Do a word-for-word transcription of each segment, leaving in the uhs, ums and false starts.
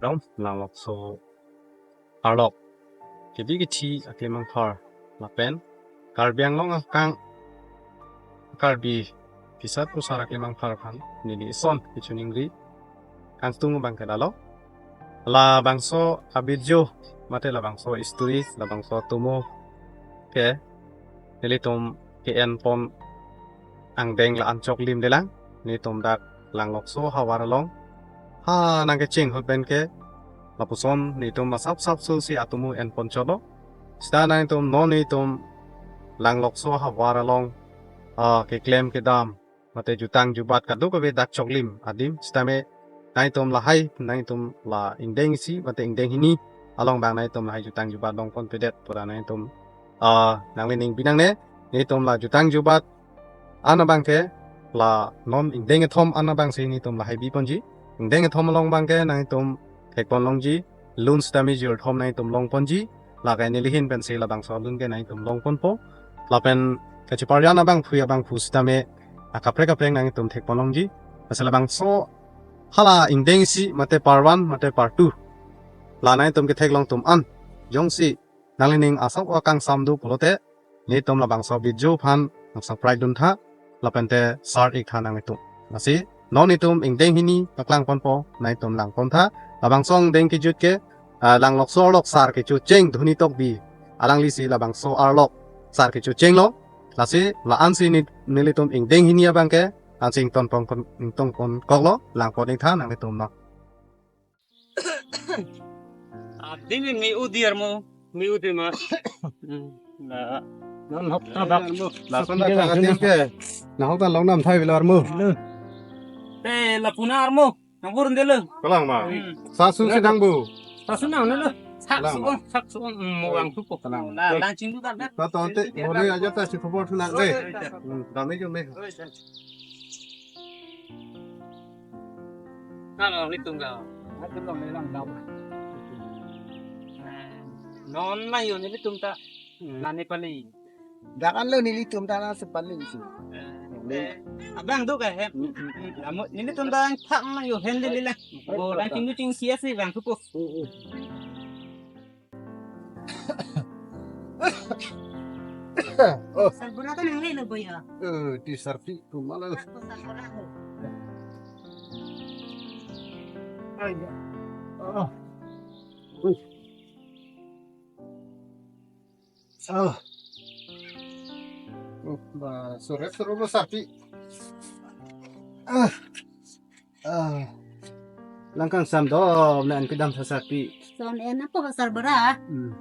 Dom Langlokso arlok kebi kethi akemangthar lapen Karbi Anglong akang Karbi kisat pusar akemangthar aphan neli ison kachiningri kangtung abang ke lalo. Labangso abirjo mate labangso story, labangso atomo ke nelitum ke-enpon angdeng la-an choklim delang. Nelitum dak Langlokso havar along ha nangkecheng ahut pen ke lapuson nelitum asap sapso si atomo enpon cholo. Sita nangtum non nelitum Langlokso havar along, ah, keklem kedam mate jutang jubat kadokave dak choklim adim sitame nangtum lahai, nangtum la ingdeng isi mate ingdeng hini along abang nangtum lahai jutang jubat longponpedet pura nangtum, ah, nanglining binangne. Nelitum la jutang jubat an abang ke la non ingdeng kethom an abang si nelitum lahai biponji. Ingdeng kethom along abang ke nangtum thekpon longji, lun sitame jirthom nangtum longponji. Lake neli ahin pensi labangso alun ke nangtum longponpo. Lapen kacheparjan abangphu abangphu sitame akaprek kaprek nangtum thekpon longji. Lasi labangso hala ingdeng isi mate part one mate part two la nangtum ketheklong atum an jongsi nanglining asap akangsam do pulote nelitum labangso video aphan nang subscribe duntha lapente share iktha nanglitum. Lasi non nelitum ingdeng hini paklangponpo, nangtum langpontha. Labangso ingdeng kejut ke, ah, Langlokso arlok sar kechocheng Dhoni Tokbi, alanglisi labangso arlok sar kechochenglo. Lasi la-ansi ne-, nelitum ingdeng hini abang ke ansi ingtonpon, ingtonponkoklo, langpon iktha nanglitum non. Adim mi udir mo. Mi udir ma. Hmm. Na. Non hok ta bak. Lason dak adim ke. Nahok ta longnam thai bilar mo. Te lapu armo. Nang burun delo. Kalang ma. Hmm. Sasu sedang bu. Sasu nang delo. Sak Kalang. Suong, sak suong. Hmm, mo wang supo. Kalang. La, lang chingdu kan. Ta tonte, bole aja ta si khobor sunak de. Hmm, dame jo me. Halo, nelitum ka. Nelitum long, nelitum long. Non ma yo nelitum ta. Hmm. Nani pali. Dak anlo nelitum ta na sepali isi. Eh, abang do ka he. Hmm, hmm, hmm. Amo nelitum ta thak ma yo hen de lila. Bo lang chingdu chingsi asi bang supo. Hmm, hmm. Oh. Sarbura ta nanglelo boya. Eh, di sarpi tu malah. Sarbura ho. Ay, ya. Ah. Uy. Ah. Oh, ba, sore sore bo sarpi. Ah. Ah. Lang kangsam do, na an kedam sa sarpi. Son en apo sarbura. Hmm.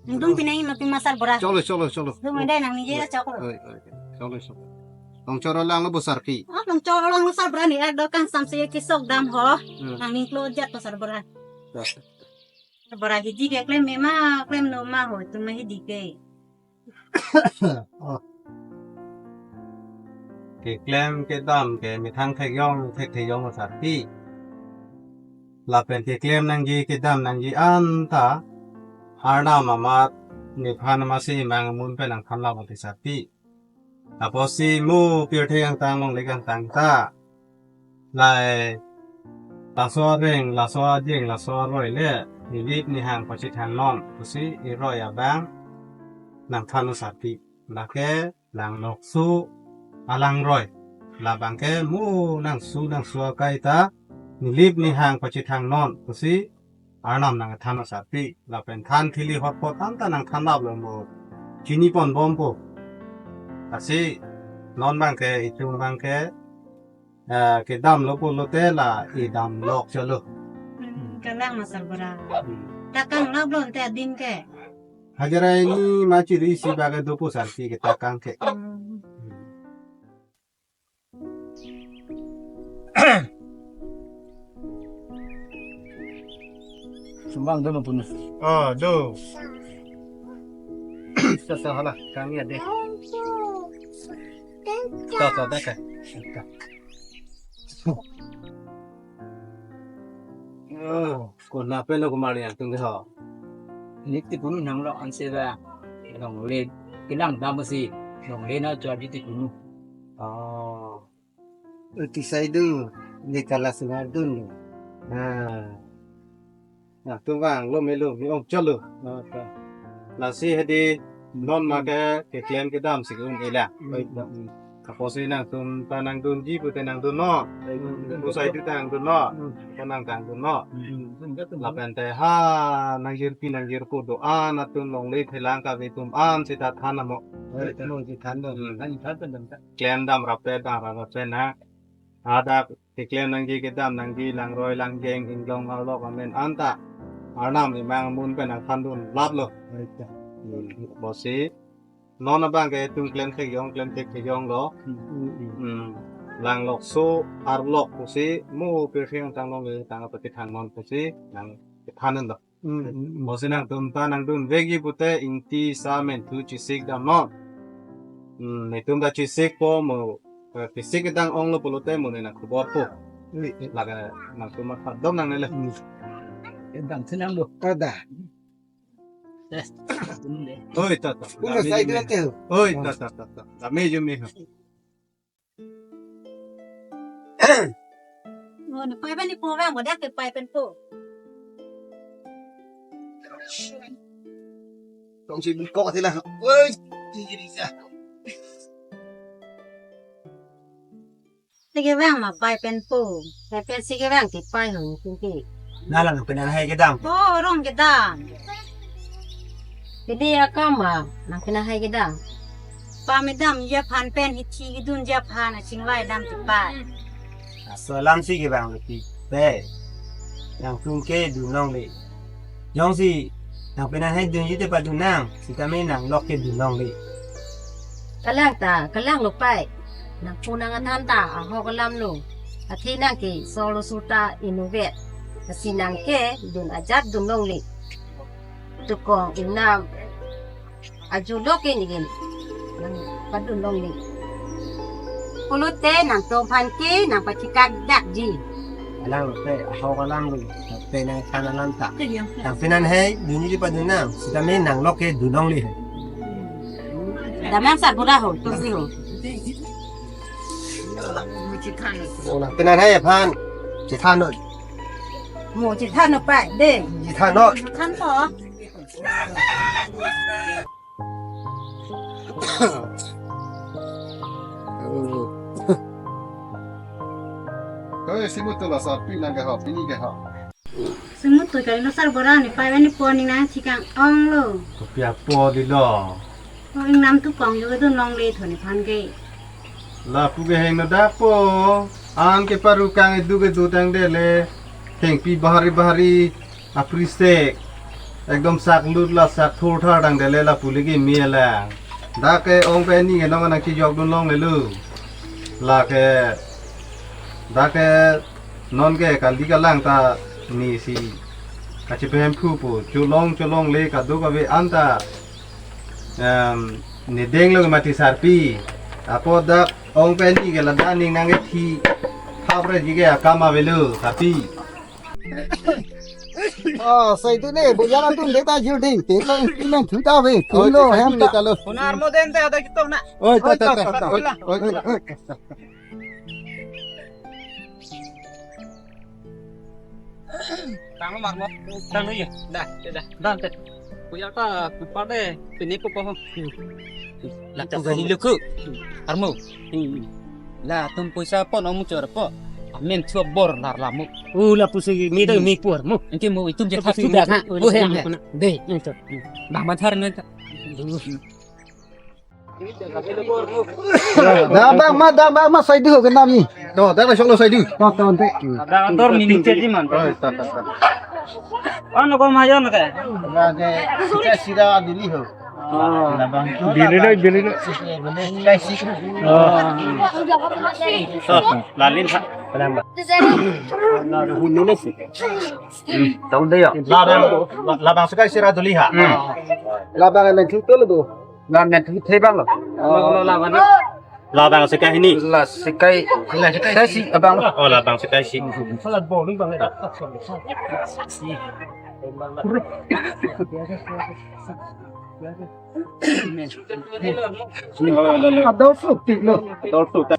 Nangtum pinai ma pima sarbura. Cholo, cholo, cholo. Tum ada nang nije choklo. Oi, oi. Cholo, cholo. Long cholo lang lo bo sarpi. Ah, long cholo lang lo sarbura ni, eh, do kangsam si kesok dam ho. Hmm. Nangning klo jat po sarbura. Dah. Sarbura hidi ke klem mema, klem no ma ho, tum hidi ke. Oh. Keklem kedam ke methang thekyong, thek thekyong sarpi. Lapen keklem nangji kedam nangji anta Arnam amat nephan masi mang amun pen nangthanlo mati sarpi. Apotsi mo pirthe angtang longle angtang ta. Lahai laso areng, laso ading, laso aroi le, nelip nehang pachethang non, pusi eroi abang nangthan sarpi. Lake Langlokso alangroi. Labang ke mo nangso nangso akai ta, nelip nehang pachethang non, pusi Arnam nangthan sarpi, lapen than thili hotpot anta nangthan laplo mo. Chiniponbompo. Lasi non bang ke, itum bang ke, eh, kedamlo pulote la edam lok cholo. Hmm, kalang ma sarbura. Hmm. Takang laplo ante adim ke. Hajira ini ma chiri isi bage dopo sarpi ke takang ke. Hmm. Hmm. Sumbang do ma punu. Ah, do. Sa sa hala, kami ada. Sa sa dah ka. Oh. Ko na pen lo kumar yang tung ho. Neli ti punu nanglo anse ba. Longle kelang dam si. Longle na chua di ti punu. Oh. Uti saidu, ne kala sungar dun lo. Ah. Nangtum vanglo melo, mi ong cholo. Ah, ta. Lasi hedi non ma ke keklem kedam si un-e la. Hmm. Oi, ta. Apotsi nangtum ta nangdunji pute nangdun non. Hmm. Pu saidu ta nangdun non. Hmm. Ko nang ta nangdun non. Hmm. Lapen te ha nangjirpi nangjirpo do-an atum longle thelang kave atum an seta than amo. Oi, ta. Mo si than do. Hmm. Than, than, than, than. Klem dam rapet dam rapet na. Hadak keklem nangji kedam nangji langroi langjeng inglong arlok amen anta Arnam imang amun pen nangthandun laplo. Oi, ta. Hmm. Apotsi non abang ke tum klem thek jong klem thek thek jong lo. Hmm. Hmm. Langlokso arlok pusi mo pirthe angtang longle tang apati thang non pusi nangkethan lo. Hmm, hmm, hmm. Apotsi nangtum ta nangdun vekji pute ingti sa menthu chesik dam non. Hmm, netum ta chesikpo mo, eh, chesik kedang onglo pulote mo ne nangkhoborpo. Ui, ui. Lake nangtum matha dok nangnelo. Hmm. Kedam senang do. Kada. Eh, ini deh. Oi, ta, ta. Una sai dua tu. Oi, ta, ta, ta, ta. Dame jo me. Mo ne pai pen ni po vang, mo dak ke pai pen po. Tong si bukok sila. Woi, tinggi bisa. Lagi vang ma pai pen po. Pai pen si ke vang ti pai hong tinggi. Nalang penang hai kedam. Oh, rong kedam. Jadi ya kama, nang kena hai kedam. Pamedam ya phan pen hithi hidun ya phan achinglai dam ti pai. Aso alam si ke bang ti pai. Nangtum ke dun longle. Jongsi nang penang hai dunji te padun nang, sitame nanglok ke dun longle. Kalang ta, kalang lo pai. Nangpu nang athan ta, ahok alam lo. Athe nang ke solo suta inutvet. Lasi nang ke dun ajat dun longle. Tukong inam. Ajo lo ke ningin. Nang padun longle. Pulote nangtum aphan ke nang pachikak dakji. Alang te ahok alam lo. Te nang than alam ta. Nang penang hai dunji padun nang. Sitame nanglok ke dun longle. Damang sarbura ho, tumsi ho. Oh, nang penang hai aphan. Chethan noi. Mo chethan noi pai, de. Chethan noi. Than po. Hei, si mutu la sarpi nang ke ho, pini ke ho. Si mutu kali lo sarbura ne pai pen ni po ne nangchikang onglo. Kopi apot lo. Oh, ingnam tu pong yo kedun longle tho nephan ke. Lapu ke heng no dak po. An ke paru kang edu kedu tangdet le. Thengpi bahari bahari. Apri sek. Ekdom sak lut la sak thur thar tangdet le lapu le ke me lang. Dak ke ong pen ni ke nong nangchijok dun longle lo. Lake dak ke non ke kali kalang ta ni si kachipehemphu po. Cholong cholongle kadokave anta, em, ne denglo ke mati sarpi. Apot dak ong pen ni ke ladak ning nang ke thi. Thap re ji ke akam avelo sarpi. Ah, sai tu ne, bo jana tu ne ta jil ding, te lo instrument thu ta ve, thu lo hem ta lo. Konar mo den te ada kita na. Oi, ta, ta, ta, ta. Oi, oi, oi. Tang lo mar mo. Tang lo ya. Dah, ya dah. Dah, te. Puya ta, kupar de, pini pupo ho. Lapu gari lo ko. Armo. Hmm. Latum poisa pon omu chor po. Amen chua bor lar lamu. Oh, lapu si me ta me puar mo. Anke mo itum je lapu si thak me sudah tu na. Oh, hem, hem. De, itu. Bah mathar nang ta. Dah bang ma, dah bang ma sai du ke nam ni. No, dah la shok lo sai du. Tok tok te. Dah dor mini chet ji man. Oh, ta, ta, ta. Ano ko mayon ke? Lake sika sira duli ho. Oh. Labang tu. Dili lo, dili lo. Sika sik. Oh. Lalin ha. Labang. Tong de yo. Labang, labang sika sira duli ha. Hmm. Labang yang cutu lo do. Labang yang cutu bang lo. Oh, labang. Labang sika hini. La sika, la sika si abang. Oh, labang sika si. Ador tu tik lo. Ador tu tak.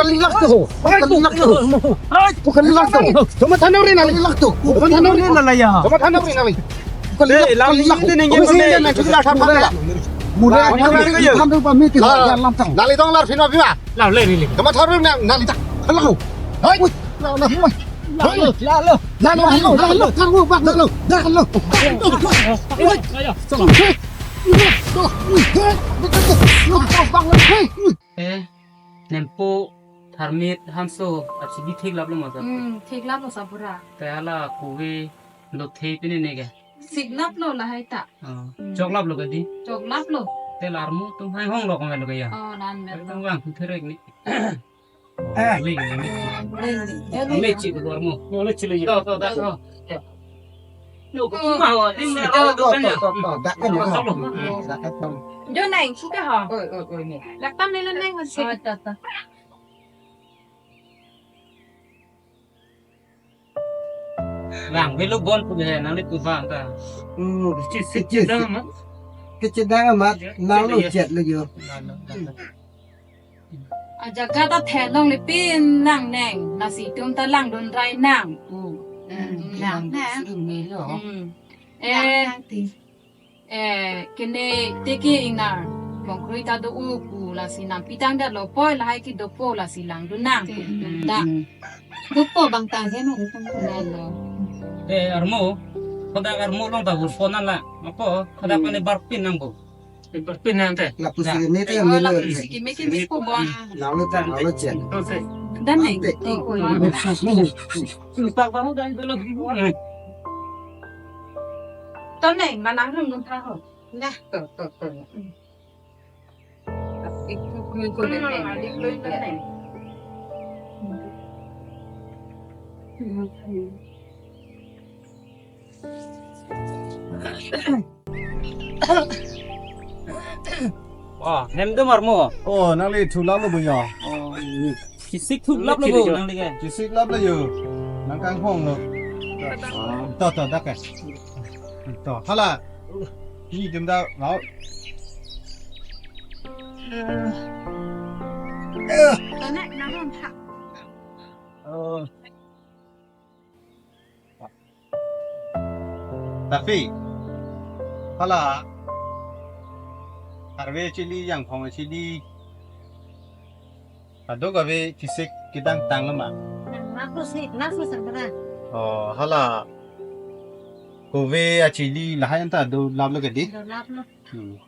Bukan lilak tu. Bukan lilak tu. Bukan lilak tu. Cuma tanam rin nali lilak tu. Cuma tanam rin nali ya. Cuma tanam rin nali. Bukan lilak. Eh, lam lilak tu ning. Bukan lilak tu. Mulai mulai kayu. Kamu pamit ya lam tang. Nali dong lar phin ma pima. Lam le ri le. Cuma tanam rin nali tak. Lilak tu. Hai. Lilak tu. Lalo, lalo. Lalo, lalo, lalo, lalo, bang, lalo, lalo. Ayo, ayo, salam. Eh, nempo tharmit hanso achibi theklaplo ma sa? Hmm, theklaplo sa pura. Te hala kove lo the pine ne ke? Siklaplo lahai ta. Oh, hmm. Choklaplo ke di? Choklaplo. Te la armu atum hai hong lo ko melo ke ya? Oh, nan me. Atum vang thu therek ni. Eh. Lei, lei. Lei, lei. Lei chik lo armu. Lei chik lei. To, to, da, to. Lo ko ma ho, ding na ro do kan ya. To, to, to, da kan ho. Da kan ho. Jo nang, suka ho. Oi, oi, oi, ni. Laktam le lo nang ho. Oh, to, to. Lang velo bon pu he nang ni pu bang ta. Hmm, kecil, kecil, kecil dang ma. Kecil dang ma, nang lo chet lo jo. Ajaga ta thelong le pin nang neng, lasi itum ta langdun rai nang. Hmm. Hmm, lang nang. Hmm. Eh, nang ti. Eh, kene teke ingnar, bongkrui ta do-o pu lasi nampi tangdetlo poi lahai kedo po lasi langdun nang. Hmm. Da. Dopo bang ta he ma dopo. Lalo. Eh, armu, kodak armu along ta vurpo nang la. Apo, kodak, hmm, pane barpin nang bo. Barpin nang te. Lapu si ne te. Oh, melo. Lapu si keme keme ko bo. Lalu ta, lalu chen. Entonces. Dan neng. Ante. Oh, oh, oh. Pak baru dan dulu. Ton neng, manang rung nung tha ho. Nah, to, to, to. Ikut ikut neng. Oh, hem do marmo. Oh, nangli thulaplo bo yo. Oh. Kisik thulaplo bo nangli ke. Kisik laplo yo. Nang kanghong lo. To, to, dak ke. To, hala. Ni jum da, ngau. Tane, nang tha. Oh. Tapi, hala, harve chili, jangphong chili, kadokave kisik kedang tanglo ma? Nang lapu si, lapu sarbara. Oh, hala, kove achili lahai anta dolaplo ke dei? Dolaplo. Hmm.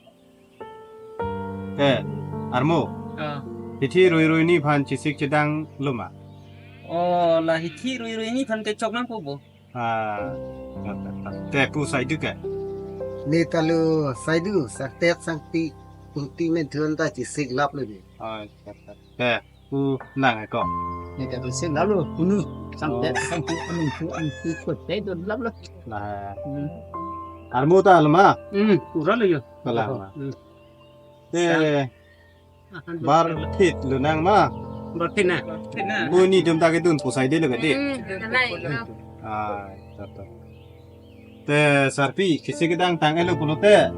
Eh, armo. Ah. Hithi ruirui ni phan kisik kedang lo ma? Oh, la hithi ruirui ni phan kechok nangpo bo. Ah, te pu saidu ke? Ne ta lo saidu, sangtet sangpi, pungti men thun ta kisik laplo dei. Ah, te pu nang ko. Ne ta lo sik laplo, punu, sangtet, oh, sangpi, anung pu, anung pu, kot te dolaplo. Nah. Hmm. Armo ta lo ma? Hmm, pura lo yo. Kalang ma. Hmm. Te, barphit lo nang ma? Barphit na. Mo ni dum ta kedun pusai dei lo ke dei. Hmm, kalai, no. Ah, to, to. Te sarpi, kisik kedang tang-etlo pulote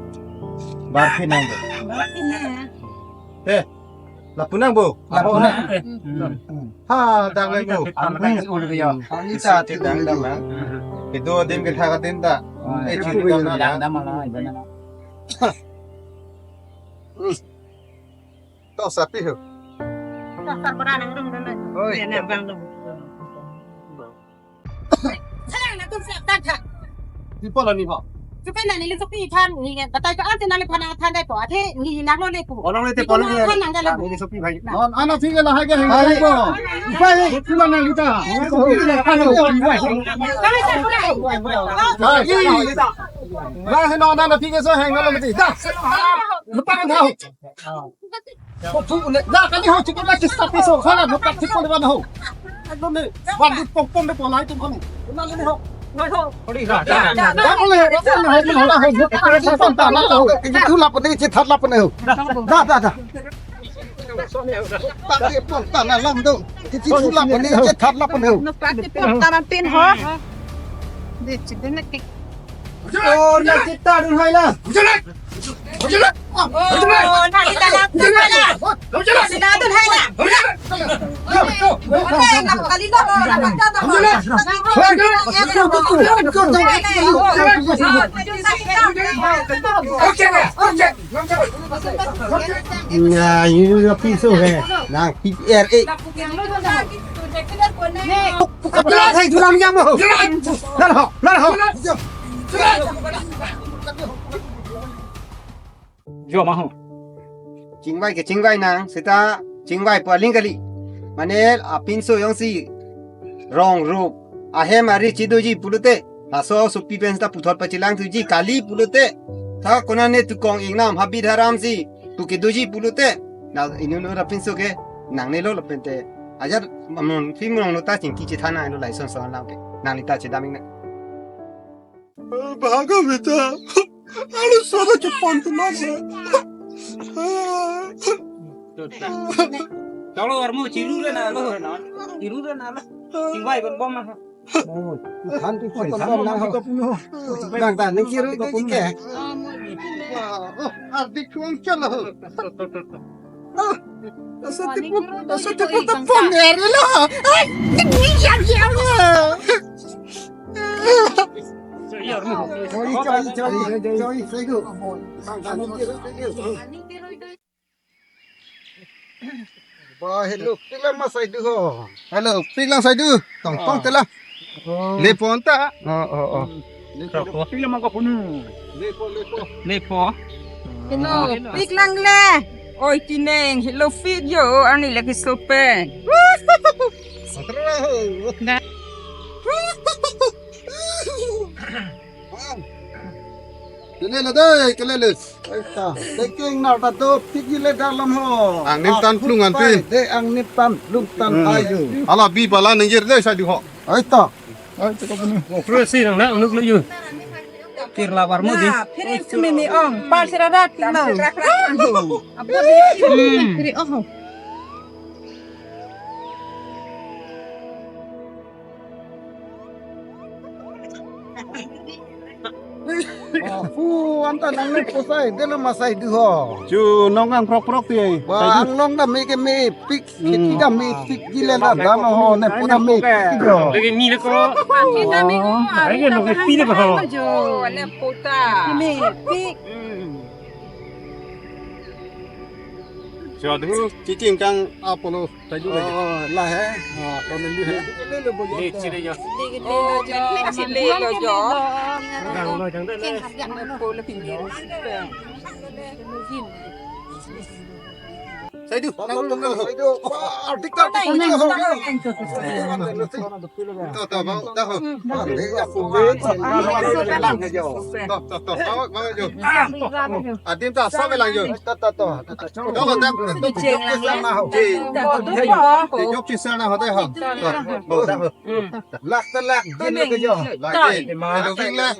barphit nang dei. Barphit na. Te, lapu nang bo. Lapu nang. Hmm. Ha, dang-et bo. Ang pun ul ke yo. Kisik kedang tang nang. Kedo adim ketha adim ta. Eh, chili dam nang. Dam, dam, dam. To sarpi ho. To sarbara nang rum dam. Oi. Dia nang bang dong. Sayang na tum siap tak tak. Di pala ni ho. Suka na neli suki than ni kan. Kata itu ante neli phan than dei po. Athe ni nang lo le pu. Orang le te pala ni. Than nang dei le pu. Neli suki bhai. Non ana thik lahai ke heng ko. Bhai, pula na lita. Kami tak pula. Bhai, non ana thik ke so heng lo mati. Da. Lepas kan ho. Ko thu ne, na kali ho chikot na kista piso, hala no tak chikot na ho. Ekdom ne, wan di pong pong de polai tum kami. Na le ho. Na ho. Ori ra. Na le, na ho, na ho, na ho. Chithulap ne, chithatlap ne ho. Da, da, da. Tak di pong ta na lam do. Chithulap ne, chithatlap ne ho. No tak di pong ta na tin ho. De chide ne tik. Oh, na kita dun hai la. Oh, na kita dun hai la. Sila dun hai la. Okay, okay. Nya, yun yung piso he. Nang P P R A. Kapila hai dulam yang mo. Lal ho, lal ho. Jo ma ho. Chingvai ke chingvai nang, seta chingvai pu aling kali. Mane apinso jongsi rong rup ahem ari chidoji pulote, laso sopi pen seta puthot pachelang thuji kali pulote, ta konane tukong ingnam habit haram si pu kedoji pulote, na inut inut apinso ke nangnelo lapente. Ajat amun film rong lo ta chingki chethana lo lason son lang ke. Nangli ta chedam ingnam. Bhaga beta. Alo soda chepon tu masa. Chalo armo chiru re na lo na. Chiru re na lo. Chingvai kon bom na. Oh, than tu kon bom na ho. Nang ta nang chiru tu ke. Oh, hardik thuang chalo. Ah, asa tipu, asa tipu ta pon er lo. Ai, ini yang yang. Sorry, sorry, sorry, sorry, sorry. Ba, hello, pila ma saidu ho? Hello, pila saidu? Tong, tong, tela. Oh. Lepon ta? Oh, oh, oh. Lepon, lepon. Pila ma ko punu? Lepon, lepon. Lepon. Hello, pik lang le. Oi, tineng, hello, pik yo, ani lagi sopen. Satra ho. Na. Kelele dei, kelele. Aita, deking nar ta do, pik le dalam ho. Ang nim tan plung an pin. De ang nim tan plung tan ayu. Ala bi bala nengir dei saidu ho. Aita. Ai, cakap ini. Operasi nang nak nuk lagi. Pirla warmo di. Ya, phiri sumimi ong, par sira rat tinglo. Apo di. Hmm. Phiri ong. Oh, pu anta nangne pusai, delo masai du ho. Chu nong ang prok prok ti. Ba, ang nong dam me ke mepik. Kheti dam mepik, gile la dam ho, ne pu dam mepik jo. Lagi ni le ko. Ai ke lo ke pi le ko. Jo, le puta. Mepik. Cho du, chiching kang apolo, tai du le. Oh, la he. Oh, ko ne lu he. Le chi le jo. Le lo jo, le lo jo. Jang lo jang de le. Ko le pin. Sai du, nang nang nang. Sai du, wah, artik tak. To to bang, dah. Lang jo. To to to, bang bang jo. Adim ta sa lang jo. To to to. To to to. Jok chisar na ho. Jok chisar na ho de ha. To. Lak ta lak, jin ke jo. Lak jin. Lo king la.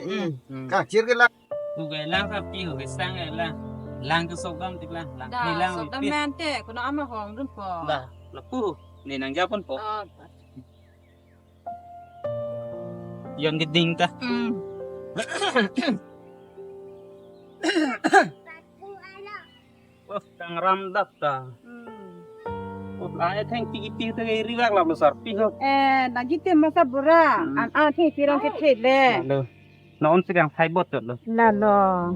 Kachir ke lak. Hu ke lang sa pi hu ke sang ke lang. Lang ke sok dam tik lang. Lang. Da, ni lang sok dam pi. Mente, kono ama hong dunpo. Da, lapu. Ni nang japon po. Oh. Yon ke ding ta. Hmm. Oh, kang ram dak ta. Hmm. Oh, ai theng pi pi ta ke riwak lam sar pi ho. Eh, nang jite masa bura. Hmm. An an theng pi rong ke thele. Lalu. Non si kang sai bot lo. Lalo.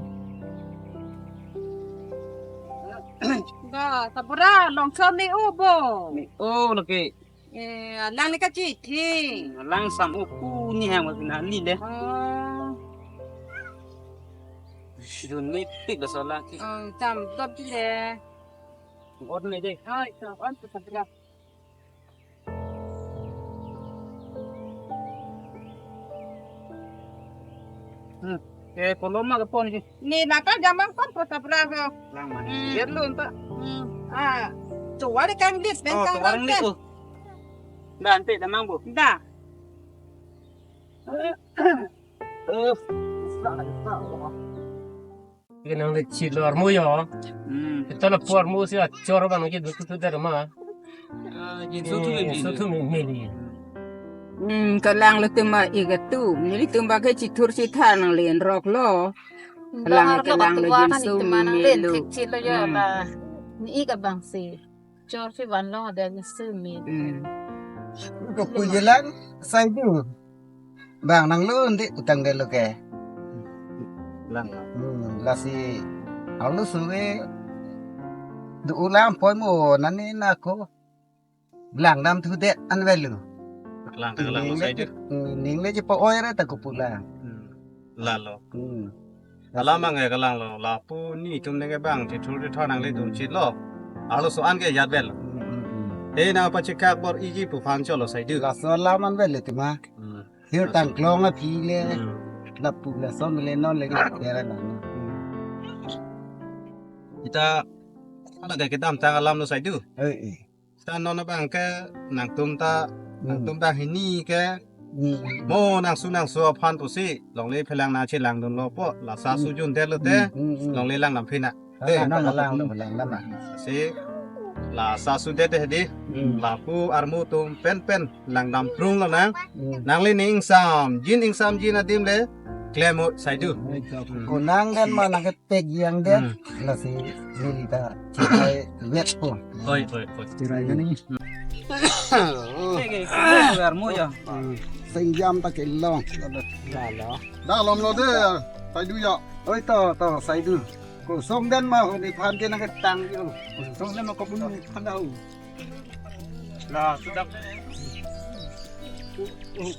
Ba, tabura long chom ni u bo. Ni u lo ke. Eh, alang ni kachithi. Hmm, alang sam u pu ni hang wa na li le. Oh. Dun ni pik lo so la ki. Oh, cham dot le. Ot ni de. Oi, to on to tabura. Hmm. Eh, kolom ma kepon ji. Ni naka jamang pon po tabra ko. Lang ma. Hmm. Yer lo anta. Hmm. Ah, chuwa de kang lit, ben. Oh, kang chuwa lit, lit. Oh. Da, ante damang bo. Da. Eh. Ke nang le chit lo armo jo. Hmm. Ita lapu armo si achor abang ke dutu tu der ma. Ah, jin so thu me, eh, me so li. Thu me, me li. Hmm, kalang lo tema ik atum. Nelitum ba ke chithur chitha nang le rok lo. Kalang lo, kalang lo jin so me, me lo. Thik chit lo jo la. Ni ik abang si. Chor si van long ada ni sumi. Hmm. Ko pu jelan sai du. Bang nang lo ndi utang de lo ke. Lang. Hmm, lasi arlo suwe du ulam poi mo nani nako. Lang dam thu det an velu. Lang ta lang lo sai du. Hmm, ning le ji po oi re ta ko pu lang. Hmm. Lalo. Hmm. Alam ang eh kalang lo, lapu netum neke bang, chithur chithor nang le dun chit lo. Arlo so an ke jat vel. Hmm, hmm, hmm. He na pachekak bor iji pu phan cholo sai du. Laso alam an vel le tema. Hmm. Hir tang klong aphi le. Hmm. Lapu laso mele non le ke dera lang. Hmm. Ita ada ke kedam tang alam lo sai du. Eh, eh. Ta non abang ke nangtum ta, hmm, nangtum ta hini ke, hmm, mo nangsu nangsu aphan pusi longle phelang na chelang dun lo po, la sa, hmm, su jun det lo te, hmm, hmm, hmm, longle lang lam phina. Te. Lang, lang, lang, lang, lang, lang. Si la sa su det te di, hmm, lapu armo atum pen pen lang dam prung lo nang, hmm, nang le ning sam, jin ing sam jin adim le, klem o sai du. Hmm. Ko nang kan ma nang ke pek yang det. Hmm. Lasi neli ta chirai vet po. Oi, oi, oi. Chirai kani. Ke, ke, ke, armo jo. Hmm. Sengjam ta kelong. Lalo. Dak lom lo de, sai du jo. Oi to, to, sai du. Ko song den ma ho ni phan ke nang ketang jo. Song den ma ko bun phan dau. La, sudah.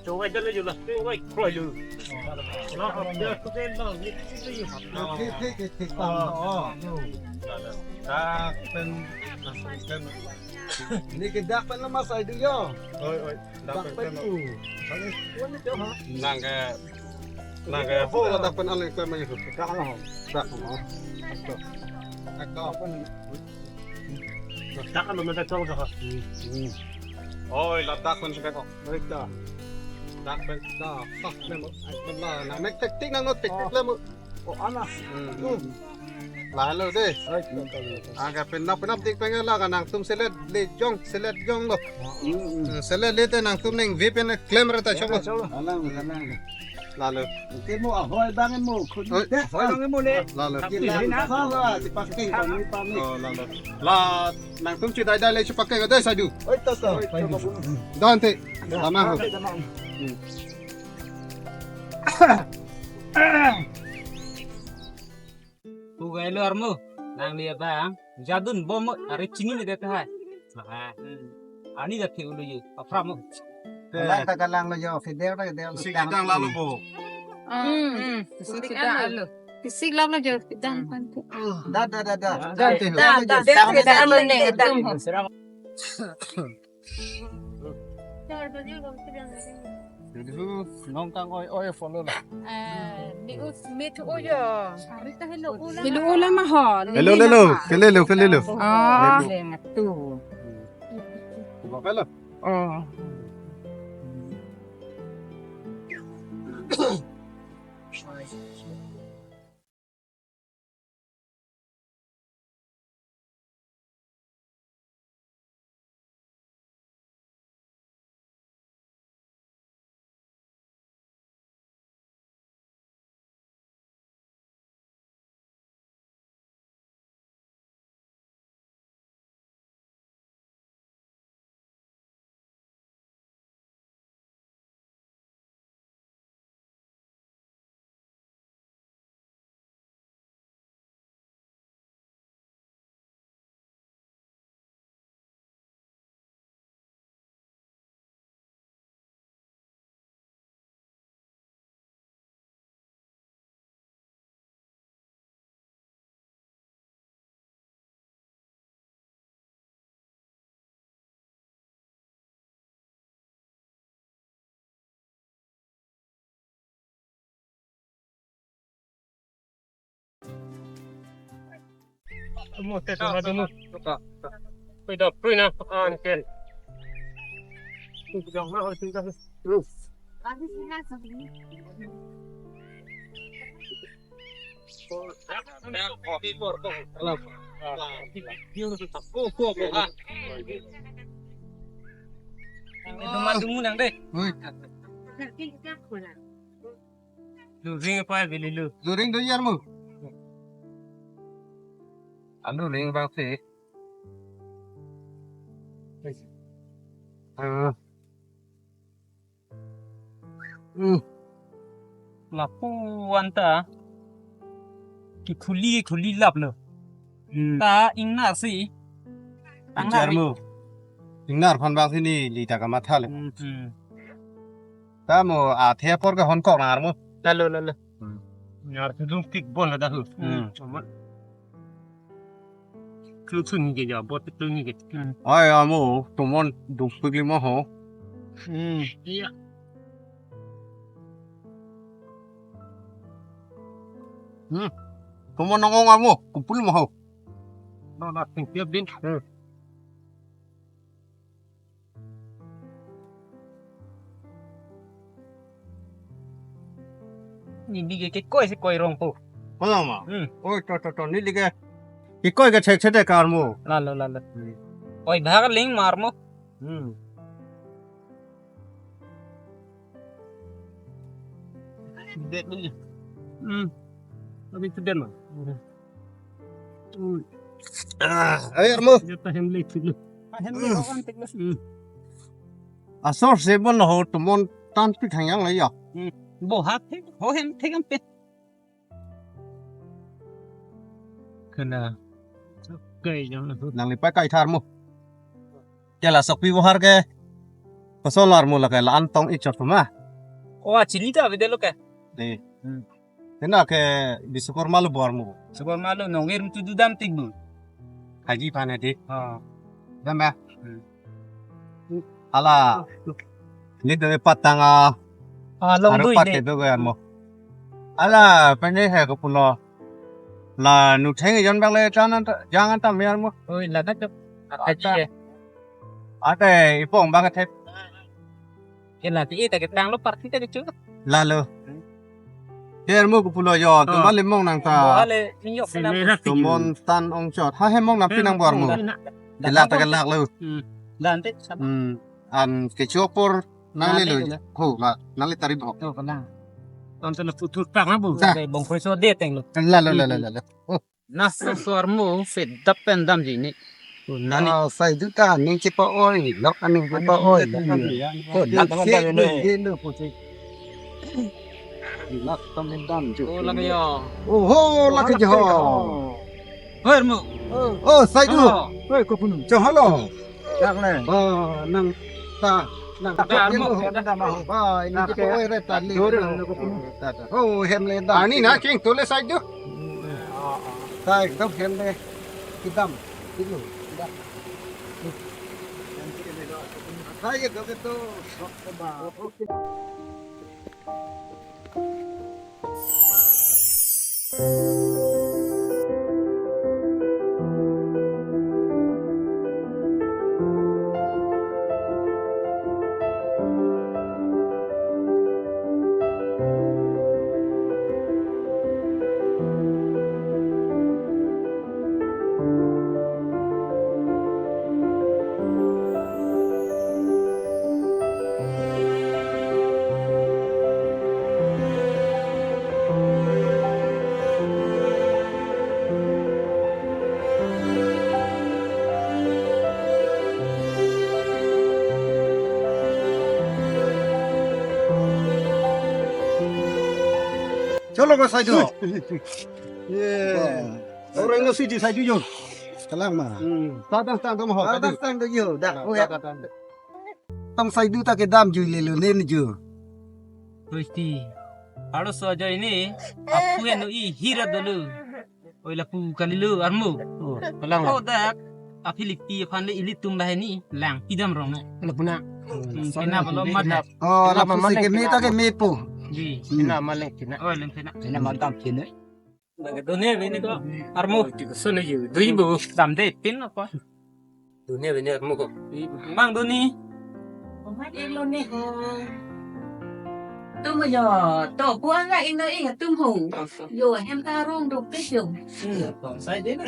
Chowai dale jo la, chowai kroi jo. La, ya, tu ken la, ni tu tu jo. Thik, thik, thik, thik, tam. Oh. Dak pen, dak pen. Ni ke dak pen la ma sai du jo. Oi, oi, dak pen. Dak pen. Nang ke, nang ke, ho la dak pen ale klem ma jo. Dak la. Dak. Dak pen. Dak pen ma dak chol ka. Hmm. Oi, ladak pen sekat kok. Baik dah. Dak pen da, ah, memo, ai, la, nang mek tektik nang no tektik la mo. Oh, ana. Hmm. Hmm. Lalo dei. Ai, betul, betul. Aga penap penap tik pengen la ka nangtum selet le jong, selet jong lo. Hmm. Hmm, selet le te nangtum neng ve pen klem reta chok lo. Chok lo. Alang, alang. Lalo. Ke mo ahoy bang mo. Oi. Ahoy bang mo le. Lalo. Ke lang sawa, si pakai kami pami. Oh, lalo. La nangtum chidai dai le si pakai ka dai sadu. Oi, to, to. Dante. Lama ho. Hmm. Pugai lo armo, nangli abang, jadun bom mo, ari chini ni dete hai. Ah, hmm. Ani da phi ulu yu, apra mo. Kalang ta kalang lo yo, fidel ta fidel. Isi kitang lalo bo. Hmm, hmm. Isi kitang lalo. Isi lalo yo, kitang pan. Da, da, da, da. Da, da, da, da, da. Dulu nongkang oi oi follow la. Eh, di us mit uyo. Helo ula ma ho. Helo, helo. Kelelo, kelelo. Oh, lentu. Coba pelo. Oh. Mo te to na dunu. Pui da, pui na, an ken. Pui jong na, pui da. Duma dumu nang dei. Oi. Luring apa beli lu? Luring do yar mu. Anu ring bang si. Ah. Hmm. Lapu anta kikhuli khuli lap lo. Hmm. Ta ingnar si. Ingnar ri. Mu. Ingnar phan bang si neli ta kamatha le. Hmm, hmm. Ta mo athe apor ke hon kok nang armo. Lalo, lalo. Hmm. Ingnar si dung tik bon la da hu. Hmm. Chuma. Kluk sun ni ke ja, bot kluk ni ke. Hmm. Ai, amo, tomon dungpik lima ho. Hmm. Iya. Hmm. Tomon nong ong amo, kumpul ma ho. No, no, ting tiap din. Hmm. Neli ke kekoi si koi rong po. Kono ma? Hmm. Oi, to, to, to, neli ke kekoi ke chek chek de karmo. Lalo, lalo. Hmm. Oi, bhag ling marmo. Hmm. Det ni. Hmm. Abi tu den ma. Hmm. Ah, ayo mo. Jota hem le thulu. Hem le ko an tek mas. Hmm. Asor se bon ho tomon tan pi thang yang la ya. Hmm. Bo ha thek, ho hem thek am pe. Kena. Kai jang na. Nangli pa kai thar mo. Ke la sok pi bohar ke. Koson lar mo la ke la an tong ichot ma. O, a chili ta bede lo ke. Dei. Hmm. Kena ke bisukor malu bor mo. Sukor malu nongir tu dudam tik bu. Haji pana dei. Ha. Dam ba. Hmm. Ala. Ni doi patang a. Ah, long aru dui pat ne. Te do ga mo. Ala, pene he ko pulo. La nu theng jon bang le chan an ta, jang an ta mer mo. Oi, la na chok. Ata. Ata, ipong bang the. Kena ti ita ketang lo party ta kecho. Lalo. Her mo kupulo yo, tum Oh. bali mong nang ta. Bo ale injok Sini kenam. Rak Tumon tan ongchot. Ha hem mong nang pinang bor mo. Dak Kelak ta kelak lo. Hmm. Dan te sama. Hmm. An kecho apor nang Nang le le lo. le. Ho, la, nang le tarim ho. To kenang. Ton ton putur pak na bu. Sa. Oke, bong koi so de teng lo. Lalo, lalo, lalo. Oh. Nas so armo, se dap pen damji ni. Oh, nani. Ah, sai du ta, ning chepa-oi, lok aning chepa-oi. Oh, lak Lak tong sai dan du ni. Ye lo po che. Lak tong dan ju. Oh, lak yo. Oh, ho, lak je ho. Hoi armo. Oh, sai du. Oh. Hoi, ko punu. Cho halo. Lak le. Oh, nang ta, nang ta. Armo. Ba, ini chepa-oi re ta le. Dor, nang ko punu. Oh, hem le da. Ani na ching to le sai du. Sai, ekdom hem le kedam. Kedam. Kedam. Sai, ekdom itu. Cholo ko sai du. Ye. Orang lo siji sai du yo. Kalang ma. Hmm. Tadang tang dong ho. Tadang tang dong yo. Dak. Oh, ya. Tadang tang. Tong sai du ta kedam ju le lo nen ju. Kristi. Aro so ajo ini. Apu eno i hira dulu. Oi lapu kali lo armo. Oh, kalang. Oh, dak. Aphi likti aphan le ilitum laheni lang pidam rong na. Lapu na. Hmm, kena balo mat. Oh, lapu si keme ta keme po. Ji. Kena maleng kena. Oh, lem kena. Kena madam kena. Lagi dunia ini ko. Armo. Ti ko solo yu. Dui bu. Dam de pin apa? Dunia ini armo ko. Mang duni. Omat elo ni ho. Tum yo, to kuang la ino i tum hung. Yo hem ta rong do pis yo. Hmm, sai de na.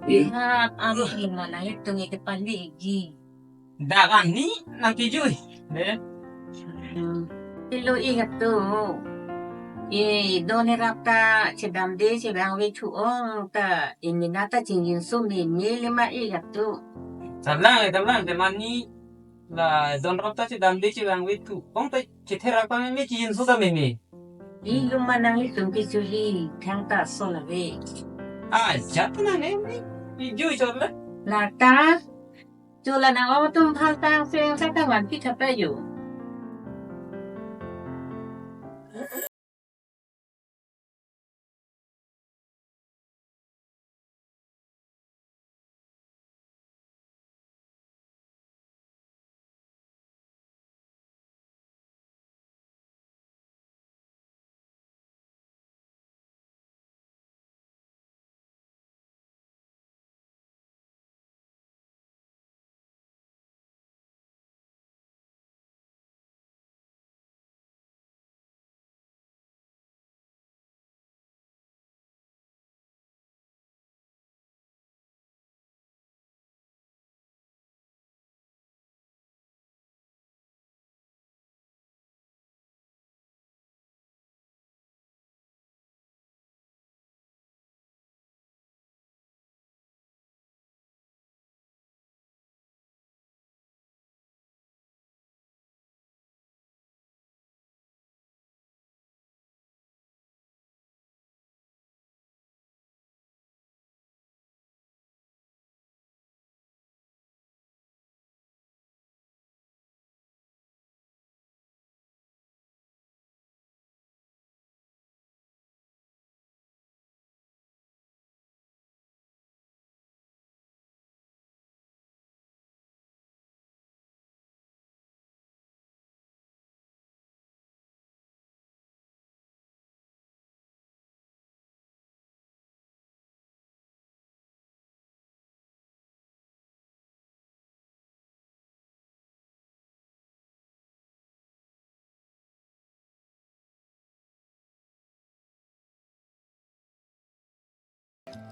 Ingat, ami imo na itum ite pali igi. Dagang ni nang kijui. Eh? Hmm. Ilo igat tu. I doni rap ta chedam de chevang ve thu ong ta imina ta chingjinso meme le ma igat tu. Tablang, tablang, teman ni la don rap ta chedam de chevang ve thu ong ta chetherak ta meme chingjinso ta meme. Ilum ma nanglitum kechuli thang ta ason ave. Ah, jat na ne, ne, iju chot le. Lata, chula nang atum phal tang seng sa ta van pi thapa yo.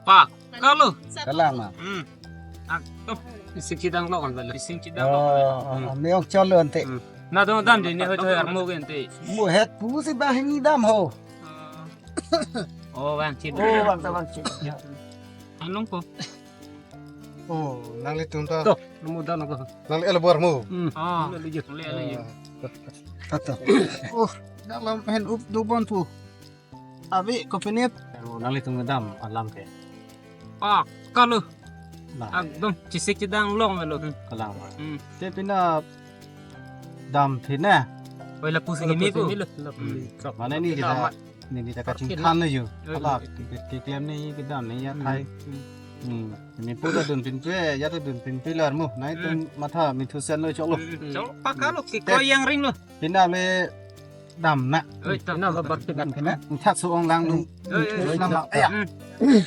Pak, kalau. Kalang ma. Hmm. Ak, tuh. Isi chidang lo kan bala. Isi chidang lo. Oh, hmm. Meyong cholo ante. Hmm. Na dong dam di ni hoi hoi armu ke ante. Mu het pusi banghini dam ho. Oh, bang chidang. Oh, bang ta bang chidang. Ya. Anong ko? Oh, nanglitum ta. Tuh, nemu dam ko. Nangli elo armu. Hmm. Oh, nangli elo. Kata. Oh, dalam hen up do bon tu. Abi, kopinit. Oh, nanglitum kedam alam ke. Ah, kalau. Nah. Ekdom chesik chedang long lo. Kalang. Hmm. Te pina dam thina. Oi, lapu si kimi pu. Lapu si kimi. Hmm. Mane ni kita, ni kita kachingthan lo yo. Oi. Apa, ke, keklem ni kedam ni ya thai. Hmm. Ni pu ta dun pinpe, ya ta dun pinpe lo armu. Nai tum matha mithusen lo chok lo. Hmm. Chok, pakalo ke koyang ring lo. Pina le dam na. Oi, dam. Na lo bak dam na. Thak su ong lang nung. Oi, oi, oi. Nam la. Ya. Hmm.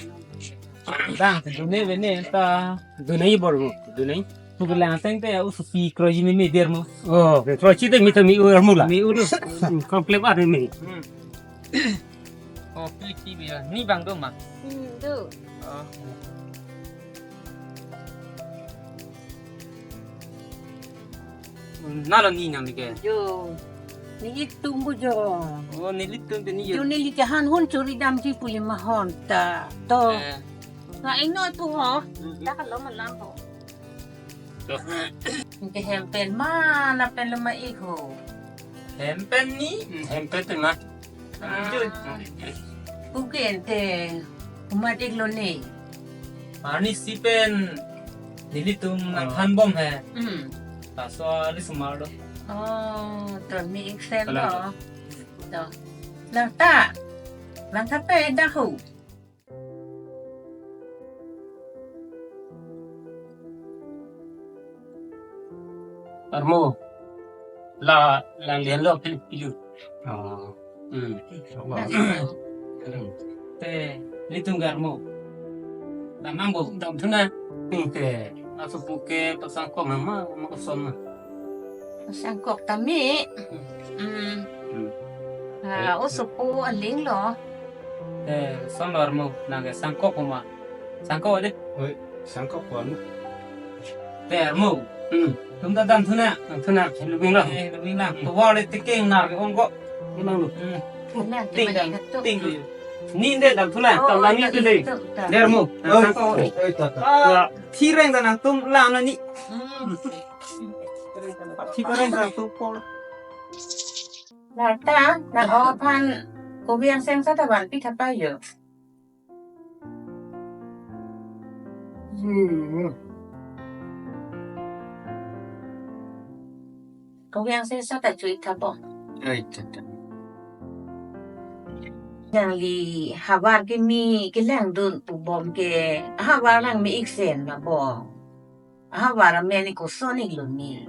Bang, dune bene ta. Dune i bor mo. Dune. Pu kelang teng te usupi kroji mi mi der mo. Oh, ke kroji te mi te mi ur mo la. Mi ur. Hmm, komplek ar mi. Hmm. Oh, pilih T V ya. Ni bang do ma. Hmm, do. Oh. Nalo ni nang ke. Yo. Nelitum bu jo. Oh, nelitum te ni yo. Yo neli ke han hon chori damji pu lima hon ta. To. Eh. Nga ingno tu ho. Hmm. Dak lo malang ho. To. Ke hem pen ma lapen lo ma ik ho. Hem pen ni, hmm, hem pen te ma. Ah. Puke ente umat ik lo ne. Arni si pen nelitum nangthan bom he. Hmm. Laso alis mar do. Oh, to mi ik sen lo. Kalang. To. Lang ta. Lang ta pe dak ho. Armu, la, lang lian lo Philip piu. Oh. Hmm. Te, nelitum ke armu. La nang bo dam thuna. Te, aso puke pasangkok nama, ma koson ma. Sangkok tame. Hmm. Hmm. Ah, eh, oso pu aling lo. Eh, son lo armu, nang ke sangkok ma. Sangkok de. Oi, sangkok ko armu. Te armu. Hmm. Tum ta dam thuna. Dam thuna, lubing lang. Eh, lubing lang. Hmm. To wale tiking nar ke ongkok. Unang lo. Hmm. Ting, ting. Ni de dam thuna, oh, tam lang ni tu de. Der mo. Oi, sangkok. Oi, ta, ta. Ah, thi reng ta nangtum lang na ni. Hmm. Thi reng ta nangtum pol. Lata, nang-o aphan kobi angseng seta vanpi thap pajir. Hmm. Kobi angseng seta chu-ik thap po. Ai, tata. Nangli havar kimi kelangdun pu bom ke, havar lang me-ik sen ma bo. Havar amen ni koson ik lo ni.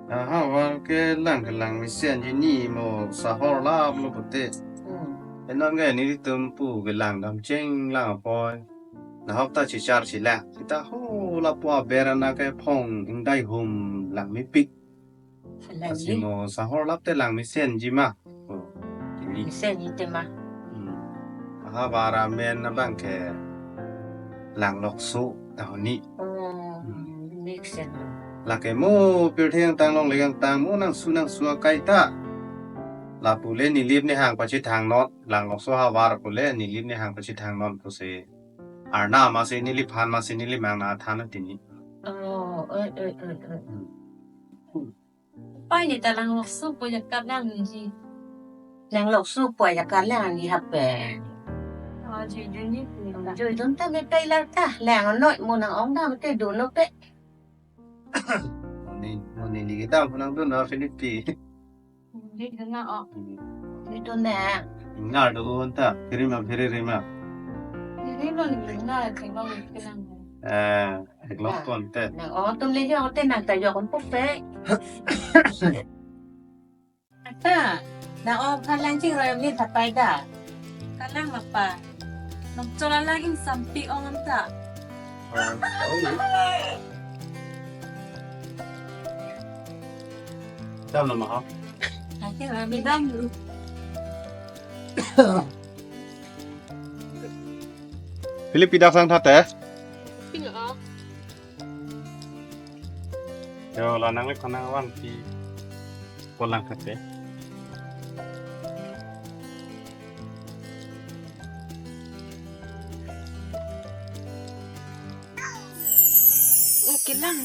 Havar ke lang kelang mesenji ni mo sahor lap lo pute. Hmm. Enon ke nelitum pu kelang dam cheng lang apoi. Nahok ta chichar chila. Sita ho lapu aber ana ke phong ingdai hum lang mepik. Lasi mo sahor lap te lang mesenji ma. Oh, ini. Mesenji te ma. Hmm. Havar amen abang ke lang lokso tahun ni. Oh, hmm, mesen. Lake mo pirthe angtang longle angtang mo nangsu nangsu akai ta. Lapu le Nilip nehang pachethang non, lang lokso havar pu le Nilip nehang pachethang non pusi. Arna masi Nilip han masi Nilip mang na than tini. Oh, oi, oi, oi, oi. Hmm. Pai ni ta lang lokso pu ya kap lang ni ji. Lang lokso pu ya kap lang ni hape. Oh, jui jui ni. Jui dun ta me pai lang ta. Lang noi mo nang-ong dam te dun lo pe. Ni, ni ni kita pun nangdun na Philip pi. Ni dun na o. Ni dun na. Ngar dun ta. Phiri ma, phiri ri ma. Ni ni lo ni na, ni lo ni kinang. Eh. Theklong kon te. Nang-o atum le jok te nang ta jok un pupe. Ata, nang-o aphan lang chingroi ni ta pai da. Kalang ma pa. Nang chola laging sampi ong anta. Dam nama ha? Ate ma mi dam lu. Philip, pidak sang thate? Pino. Yo, la nang le khana wan ti kolang thate. Oke lang.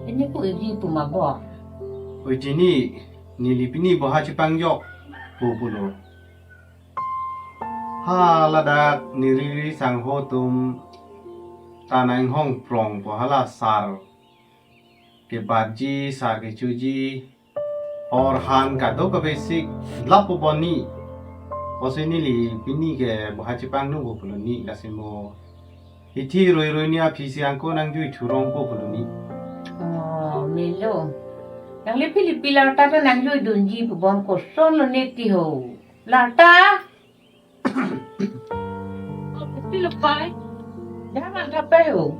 Ini ko iji puma bo. Oi, tini neli pini boha chepangjok pu pulo. Ha, ladak neli ri sangho atum ta nanghong prong po hala sar kebatji, sar kechoji, orhan kadokave si lapu boni. Osi neli pini ke boha chepangno pu pulo ni, lasi mo hithi roi roi ni aphi si angko nangjui thurong pu pulo ni. Oh, melo. Nangli Philip, pi larta ta nangjui dunji pu bom, kosonlo ne ti ho. Larta? Oh, Philip pai. Jangan kape ho.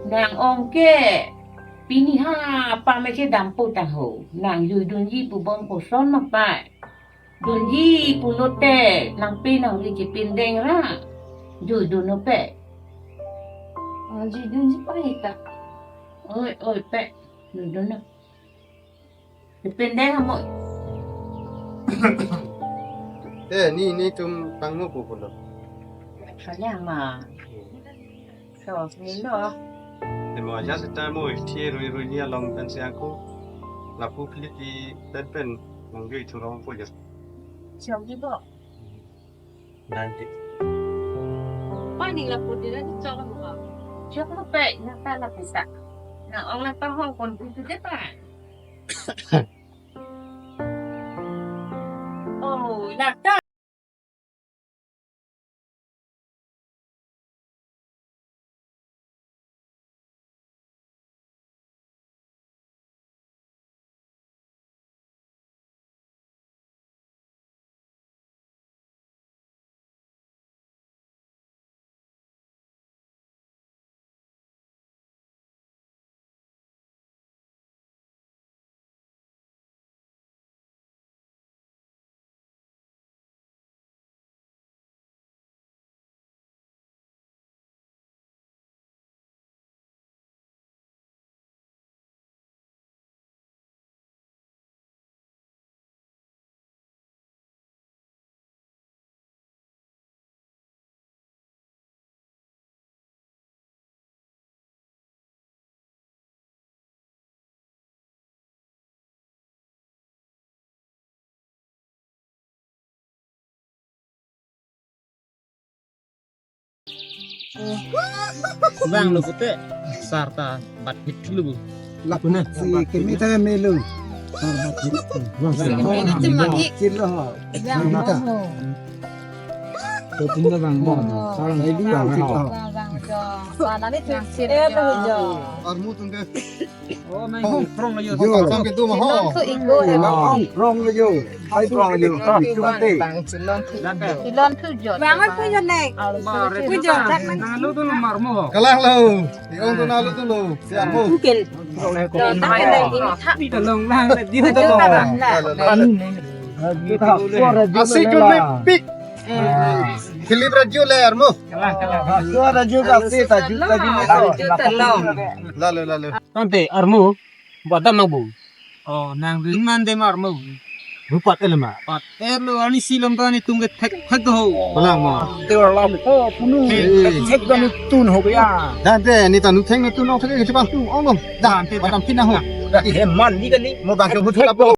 Nang ong ke pini ha pame chedampo ta ho. Nangjui dunji pu bom koson ma pai. Dunji pulote nangpi nangri chepindeng ra. Jui dunnon pe. Oh, jui dunji pai ta. Oi, oi, pe. Jui dunnon. Chepindeng amo. Eh, ni, ni atum pangno pu pulo. Kanya ma. So, ni lo. Emo aja seta mo hithi roi roi ni along pen si angko lapu Philip pen pen nangjui thurong po ja. Siang di bo. Nanti. Pani lapu di la chok mo. Chok mo pe, na ta la pisa. Na ong la ta hong kon pu tu de pa. Oh, la ta. Bang lo kute sarta bat hit lu. Lak na si kimi ta melu. Sarta bat hit. Bang, bang, bang. Silo. Bang, bang. Kopi na bang, bang. Sarang ini bang. Bang, bang, jo. Panani tuh sir, eh, jo. Armu tungke. Oh, main hong prong lo yo. Yo. Prong ke tu mah ho. Silon tu iko, eh, bang. Prong lo yo. Hai prong lo yo. Prong tu mate. Silon tu. Silon tu jo. Bang, tu jo nek. Tu jo, dak nang. Nang lu tu lo mar mo. Kalang lo. Iong tu nang lu tu lo. Si armu. Mungkin. Prong le ko. Dak nang ini thak. Di tolong bang. Di tolong. Asik tu mek pik. Philip raju le armu. Kalang, kalang. Suara juga sih, taju, taju. Lalu, lalu. Tante, armu, buat apa, Bu? Oh, nang rin mande ma armu. Rupat elema. Pat elo ani silom ta netum ke thek thek do ho. Palang mo. Te lam ko punu. Eh. Thek thek do netun ho ya. Dan te neta nu thek netun ong thek ke chepang tu ong dong. Dan te badam pina ho. He man ni kali mo bang ke butu lapo.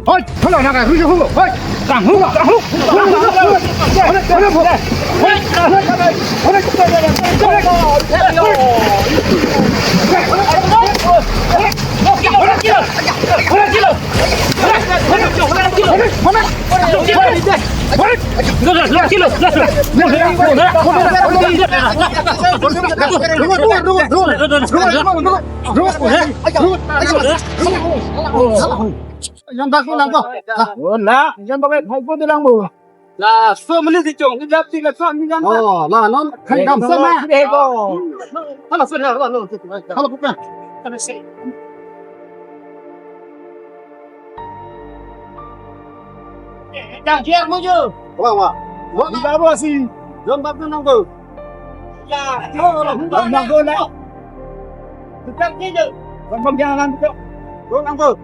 Hoi, holo na ka, rujo hulo, hoi, kang hulo, kang hulo, kang hulo, hoi, hoi, hoi, hoi, Yan dak ko lang ko. Oh, na, yan ba ko lang mo. Laso mene si chong, ni dap si laso ni yan. Oh, la non, kan dam sama. Halo, sir, halo, halo. Halo, bukan. Jang kiar mo jo. Wa, wa. Mo na ba si. Jon bab nang ko. Ya, yo, nang ko na. Tukang ni jo. Bang bang jangan ko. Ko nang ko.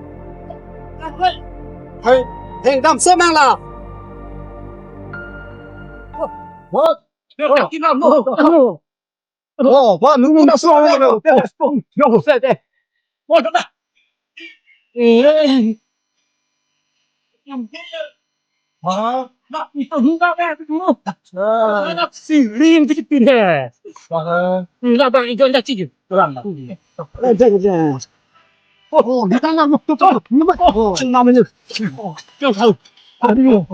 Hai, heng dam semang la. Hot. Oh, pa nu na so. Yo, se de. Oh, da. Eh. Ha? Na, itu enggak, eh, itu. Ah. Siring dikit pindah. Ah. Enggak, Bang, itu enggak sih. Kurang. Eh, jangan, jangan. Oh, kita nggak mau tutup. Ini, Bang. Oh, cuma ini. Oh, yang tahu. Aduh.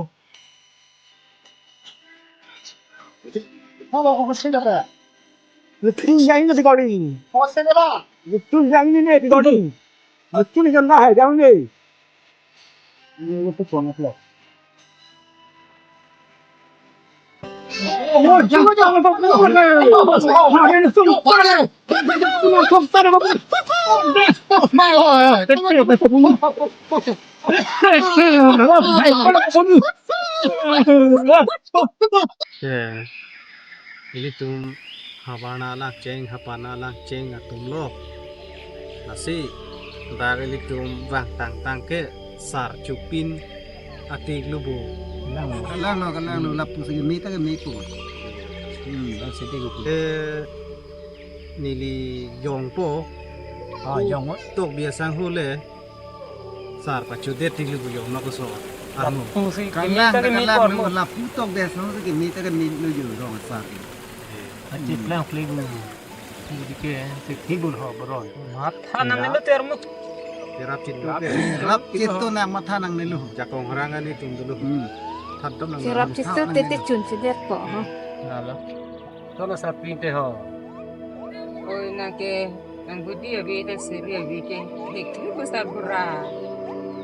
Halo, kok sini, Pak? Lepas yang ini di kali. Kok sini, Pak? Lepas yang ini di kali. Lepas yang ini di kali. Ini, itu banget loh. Ya, ilitum havarna langcheng, haparna langcheng atum lo. Lasi dak ilitum vangtang tang ke sar chupin atik lubu. Kalang lo, kalang lo, lapu si keme ta keme ko. Hmm, lang si ko. Eh, neli jongpo. Ah, jong. Tok biasang hule. Sar pachudet tik lubu jong nok so. Armo. Lapu si keme ta keme ko, armo. Lapu tok biasang si keme ta keme lo jong sar. Acit lang plegu. Dike, se thibul ho boron. Matha nangnelo te armo. Terap chit to ke. Terap chit to nang matha nangnelo. Jakong harang ani tum dulu. Hmm. That dam nang. Terap chit to tete chun chidet ko ho. Nalo. Tono sapin te ho. Oi, nang ke, nang budi abi te seri abi ke. Hek ni besar pura.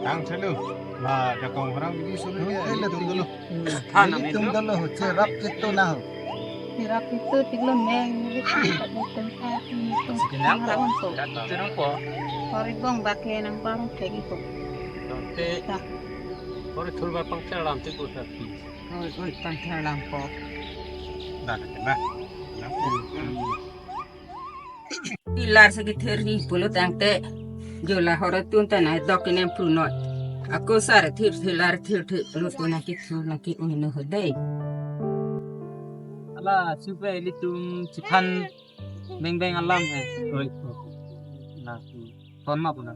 Tang selu. Nah, jakong harang budi sulu ke. Ele tum dulu. Than nang tum dulu, cherap chit to na ho. Cherap chit to tik lo meng, ni tum ta, ni tum. Sekenang ta. Cherap po. Kori bong bake nang parong kegi ko. Te. Ta. Kori thul ba pang cherap chit ko sa. Oi, oi, pang cherap po. Dah, dah. Pilar si kethir ni pulo tangte jola horo tun ta na dok inem prunot. Ako sar thir thir lar thir thir pulo tun na kithu na ki uno hodei. Ala supe ilitum chiphan beng beng alam he. Oi. Na ton ma puna.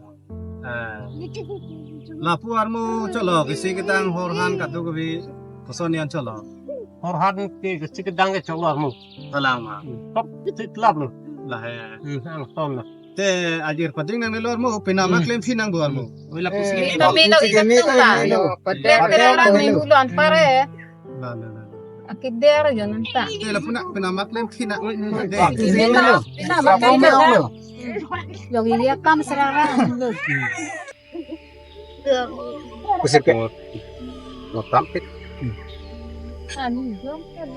Eh, lapu armo cholo, kisi kedang horhan katu kebi koson yan cholo. Horhan ke kisi kedang ke cholo armo. Talang ma. Top kisi klap lo. Lah ya. Hmm, ang ton lo. Te ajir pading nangnelo armo, pina ma klem phi nangpo armo. Oi lapu si. Ino mino ino tuta. Pader pader lang minggu lo anpare. La, la, la. Akider jo nanta. Te lapu na pina ma klem phi na. Pina ma klem phi na. Jogi dia kam serara. Kusir ke. Ngotam pit. Anu jom kan.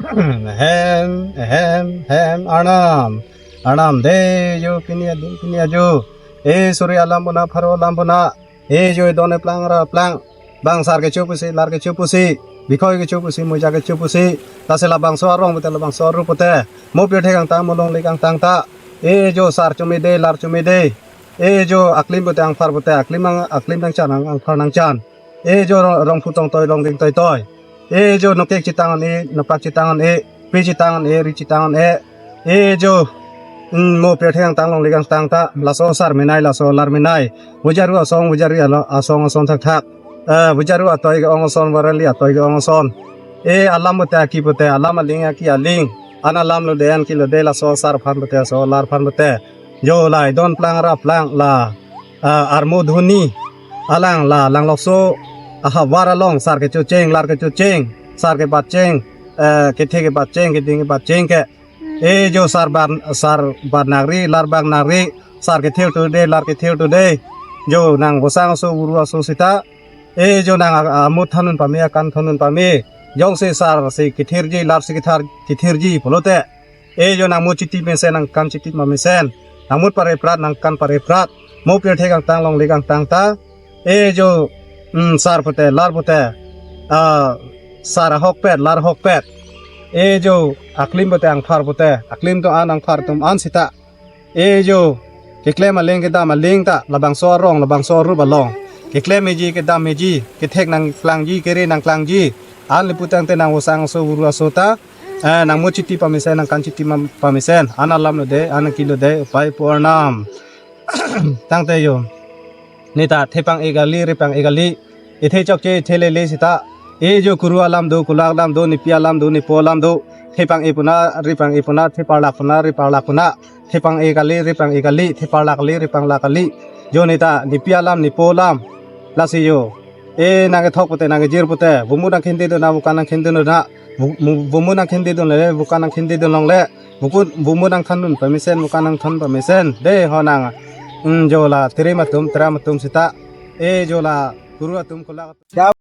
Ahem, ahem, ahem, arnam. Arnam de jo pini adu, pini ajo. Eh, suri alam puna, pharo alam puna. Eh, jo don eplang ra plang. Bang sar kecho pusi, lar kecho pusi. Bikhoi kecho pusi, moja kecho pusi, lasi labangso arong pute, labangso aru pute, mo pirthe kangtang, mo longle kangtang ta, e jo sar chomede, lar chomede, e jo aklim pute, angphar pute, aklim ang, aklim nangchan ang, angphar nangchan, e jo rong, rongphu tongtoi, rongding toitoi, e jo nokek chitang an-e, nopak chitang an-e, pe chitang an-e, ri chitang an-e, e jo, mm, mo pirthe kangtang, longle kangtang ta, laso sar menei, laso lar menei, vojaru asong, vojari alo-, asong, asong thakthak, eh, vojaru atoi ke-ong ason, vorali atoi ke-ong ason. E alam pute, aki pute, alam aling, aki aling. An alam lode, an kelode, laso sar aphan pute, laso lar aphan pute. Jo lai, don plang ra plang la, eh, armo dhoni alang la, langlokso ahavar along, sar kechocheng, lar kechocheng, sar kepacheng, eh, kethe kepacheng, keding kepacheng ke. E jo sar ban, sar ban nangri, lar ban nangri, sar kethir tude, lar kethir tude. Jo nang vosang aso, vuru aso sita. E jo nang a-, amut thandun pame, akan thandun pame. Jongsi sar si kethirji, lar si kethar, kethirji pulote, e jo nang mut chiti mesen, nang kan chiti ma mesen. Nang mut pare prat, nang kan pare prat. Mo pirthe kangtang, longle kangtang ta, e jo, mm, sar pute, lar pute, ah, sar ahokpet, lar ahokpet. E jo aklim pute, angphar pute, aklim atum an, angphar atum an sita. E jo keklem aling, kedam aling ta, labangso arong, labangso aru along, keklem meji, kedam meji, kethek nangklangji, kere nangklangji, an le putangte nang vosang aso, vuru aso ta, eh, nang mut chiti pamesen, nang kan chiti ma-, pamesen, an alam lode, an aki lode, upai pu arnam. Tangte jo, neta thepang-e kali, repang-e kali, ethe chokche, ethe lele sita. E jo kuru alam do, kulak alam do, nepi alam do, nepo alam do. Thepang-e puna, repang-e puna, theparlak puna, reparlak puna. Thepang-e kali, repang-e kali, theparlak kali, reparlak kali. Jo neta nepi alam, nepo alam, lasi jo, e nang kethok pute, nang kejir pute, bumut nang khindi dun, bukan nang khindi dun na. Bu-, mu-, bumut nang khindi dun le, bukan nang khindi dun longle. Bukut, bumut nang thandun pamesen, bukan nang than pamesen. De ho nang. Mm, jo la, tirim atum, tiram atum sita. E jo la, kuru atum, kulak atum.